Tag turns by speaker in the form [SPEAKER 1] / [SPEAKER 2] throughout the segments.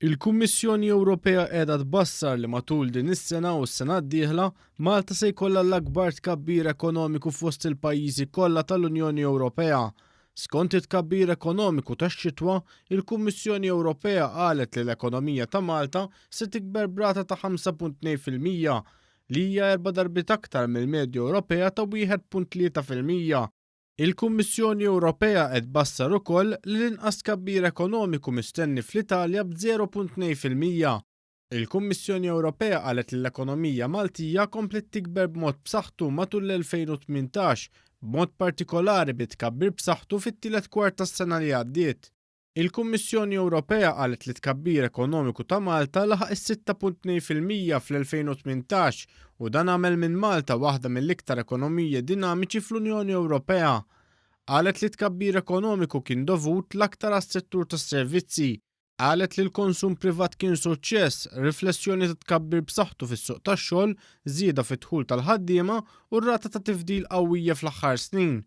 [SPEAKER 1] Il-Kummissjoni Ewropea qiegħda tbassar li matul din is-sena u s-sena d-dieħla, Malta se jkollha l-akbar tkabbir ekonomiku fost il-pajjiżi kollha tal-Unjoni Ewropea. Skont it-tkabbir ekonomiku tax-xitwa, il-Kummissjoni Ewropea qalet li l-ekonomija ta' Malta se tikber b'rata ta' 5.2%, li hija erba' darbiet aktar mill-medja Ewropea ta' 1.3%. Il-Kummissjoni Ewropea qed tbassar ukoll li l-inqas tkabbir ekonomiku mistenni fl-Italja b'0.2%. Il-Kummissjoni Ewropea qalet li l-ekonomija Maltija kompliet tikber b'mod b'saħħtu matul l-2018, b'mod partikolari bi tkabbir b'saħħtu fit-tielet kwart tas-sena li għaddiet. Il-Kummissjoni Ewropea qalet li t-tkabbir ekonomiku ta' Malta laħaq is-6.2% fl-2018 u dan għamel minn Malta waħda mill-iktar ekonomiji dinamiċi fl-Unjoni Ewropea. Qalet li t-tkabbir ekonomiku kien dovut l-aktar għas-settur tas-servizzi. Qalet li l-konsum privat kien suċċess, riflessjoni ta' tkabbir b'saħħtu fis-suq tax-xogħol, żieda fid-dħul tal-ħaddiema u r-rata ta' tifdil qawwija fl-aħħar snin.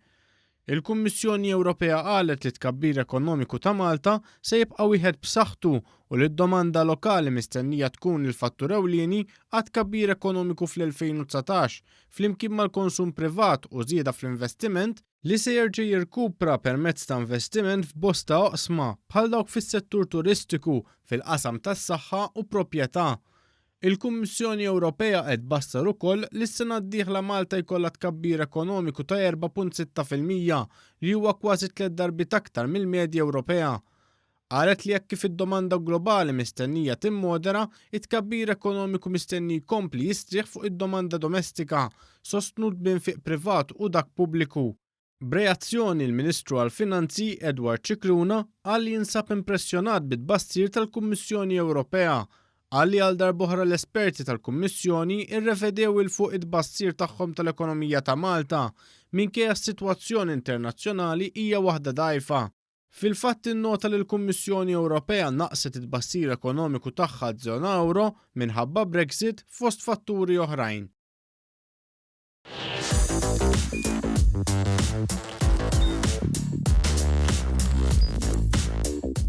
[SPEAKER 1] Il-Kummissjoni Ewropea qalet li t-tkabbir ekonomiku ta' Malta se jibqa' wieħed b'saħħtu u li d-domanda lokali mistennija tkun il-fattur ewlieni għat-tkabbir ekonomiku fl-2019 flimkien mal-konsum privat u żieda fl-investiment li se jerġa' jirkupra permezz ta' investiment f'bosta oqsma bħal dawk fis-settur turistiku, fil-qasam tas-saħħa u proprjetà. Il-Kummissjoni Ewropea qed tbassar ukoll li s-sena d-dieħla Malta jkollha tkabbir ekonomiku ta' 4.6% li huwa kważi tliet darbiet aktar mill-medja Ewropea. Qalet li hekk kif id-domanda globali mistennija timmodera, it-tkabbir ekonomiku mistenni jkompli jistrieħ fuq id-domanda domestika, sostnut b'infiq privat u dak pubbliku. B'reazzjoni l-Ministru għall-Finanzi Edward Scicluna qal li jinsab impressjonat bit-tbassir tal-Kummissjoni Ewropea. Qal li għal darb'oħra l-esperti tal-Kummissjoni rrevedew 'il fuq it-tbassir tagħhom tal-ekonomija ta' Malta, minkejja s-sitwazzjoni internazzjonali hija waħda dgħajfa. Fil-fatt innota li l-Kummissjoni Ewropea naqqset it-tbassir ekonomiku tagħha għaż-żona ewro minħabba Brexit fost fatturi oħrajn.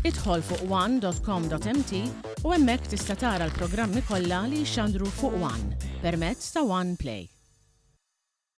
[SPEAKER 2] Idħol fuq one.com.mt u hemmhekk tista' tara l-programmi kollha li jixxandru fuq One permezz ta' One Play.